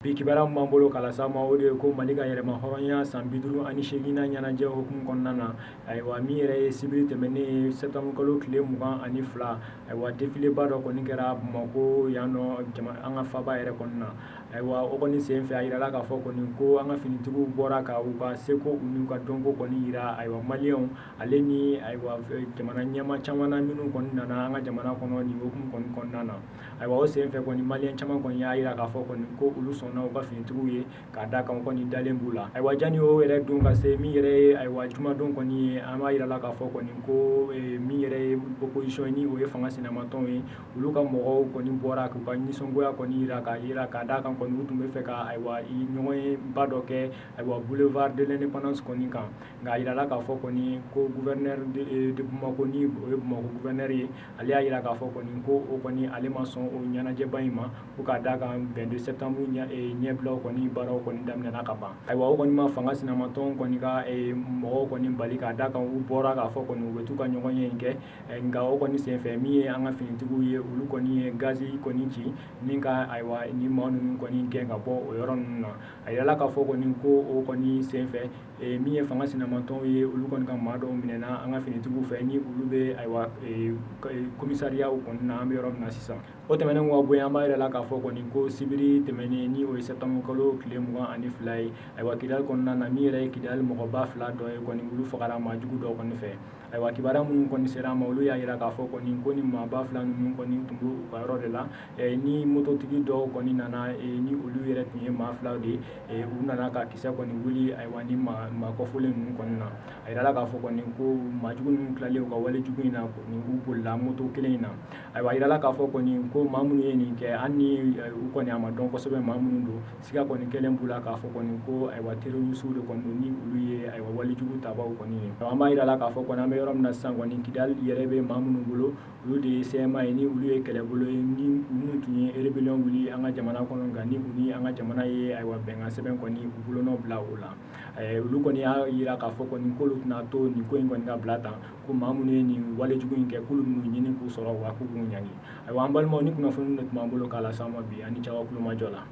Bi kibaruya min b'an bolo k'a lase aw ma, o de ye ko Mali ka yɛrɛma hɔrɔnya san 58nan ɲɛnajɛ hukumu kɔnɔna na. Ayiwa, min yɛrɛ ye sibiri tɛmɛnen ye, septembre kalo tile 22, ayiwa, défilé ba dɔ kɔni kɛra Bamakɔ yan nɔ, an ka faba yɛrɛ kɔnɔna na. Ayiwa, o kɔni sen fɛ, a yirala k'a fɔ kɔni ko an ka finitigiw bɔra ka u ka seko n'u ka dɔnko kɔni yira, ayiwa, maliyɛnw ale ni, ayiwa, jamana ɲɛmaa caman na minnu kɔni nana an ka jamana kɔnɔ nin hukumu kɔni kɔnɔna na. Ayiwa, o sen fɛ kɔni, maliyɛn caman kɔni y'a jira k'a fɔ kɔni ko olu sɔnna u ka finitigiw ye, k'a da kan kɔni dalen b'u la. Ayiwa, janni o yɛrɛ don ka se, min yɛrɛ ye, ayiwa, jumadon kɔni ye, an b'a jira la k'a fɔ kɔni ko min yɛrɛ ye opposition ni o ye fanga sinamatɔnw ye, olu ka mɔgɔw kɔni bɔra k'u ka nisɔngoya kɔni jira, k'a jira k'a da kan kɔni u tun bɛ fɛ ka, ayiwa, ɲɔgɔnyeba dɔ kɛ, ayiwa, boulevard de l'indépendance kɔni kan. Nka a jirala k'a fɔ kɔni ko gouverneur de Bamako, ni o ye Bamakɔ gouverneur ye, ale y'a jira k'a fɔ kɔni ko o kɔni ale ma sɔn o ɲɛnajɛba in ma, ko k'a da kan 22 septembre ɲɛbilaw kɔni baaraw kɔni daminɛna ka ban. Ayiwa, o kɔni ma fanga sinamatɔn kɔni ka mɔgɔw kɔni bali, k'a da kan u bɔra k'a fɔ kɔni u bɛ t'u ka ɲɔgɔnye in kɛ. Nka o kɔni senfɛ, min ye an ka finitigiw ye, olu kɔni ye gazi kɔni ci ni ka, ayiwa, ni maa ninnu kɔni gɛn ka bɔ o yɔrɔ ninnu na. A yirala k'a fɔ kɔni ko o kɔni senfɛ, min ye fanga sinamatɔnw ye, olu kɔni ka maa dɔw minɛna an ka finitigiw fɛ, ni olu bɛ, ayiwa, komisariyaw kɔni na an bɛ yɔrɔ min na sisan. O tɛmɛnen ka bɔ yen, an b'a yira la k'a fɔ kɔni ko sibiri tɛmɛnen, ni o ye septembre kalo tile 22 ye, ayiwa, Kidali kɔnɔna na, min yɛrɛ ye Kidali mɔgɔba fila dɔ ye kɔni, olu fagara maa jugu dɔw kɔni fɛ. Ayiwa, kibaruya minnu kɔni sera an ma, olu y'a jira k'a fɔ kɔni ko ni maaba fila ninnu kɔni tun bɛ u ka yɔrɔ de la, ni mototigi dɔw kɔni nana, ni olu yɛrɛ tun ye maa fila de ye, u nana ka kisɛ kɔni wuli, ayiwa, ni maa kɔfɔlen ninnu kɔni na. A jirala k'a fɔ kɔni ko maajugu ninnu tilalen u ka wale jugu in na, u bolila moto kelen in na. Ayiwa, a jirala k'a fɔ kɔni ko maa minnu ye nin kɛ, hali ni u kɔni a ma dɔn kosɛbɛ maa minnu don, siga kɔni kɛlen b'u la k'a fɔ kɔni ko, ayiwa, terroristew de kɔni don, ni olu ye, ayiwa, walejugu tabaw kɔni ye. An b'a jira la k'a fɔ kɔni an bɛ yɔrɔ min na sisan kɔni, Kidali yɛrɛ bɛ maa minnu bolo, olu de ye CMA ye, ni olu ye kɛlɛbolo ye ni minnu tun ye rébellion wuli an ka jamana kɔnɔ, nka ni u ni an ka jamana ye, ayiwa, bɛnkan sɛbɛn kɔni u bolonɔ bila o la. Olu kɔni y'a jira k'a fɔ kɔni k'olu tɛna to nin ko in kɔni ka bila tan, ko maa minnu ye nin walejugu in kɛ, k'olu bɛn'u ɲini k'u sɔrɔ, wa k'u b'u ɲangi. Ayiwa, an balimaw, ni kunnafoni de tun b'an bolo k'a lase aw ma bi. Aw ni ce aw ka kulomajɔ la.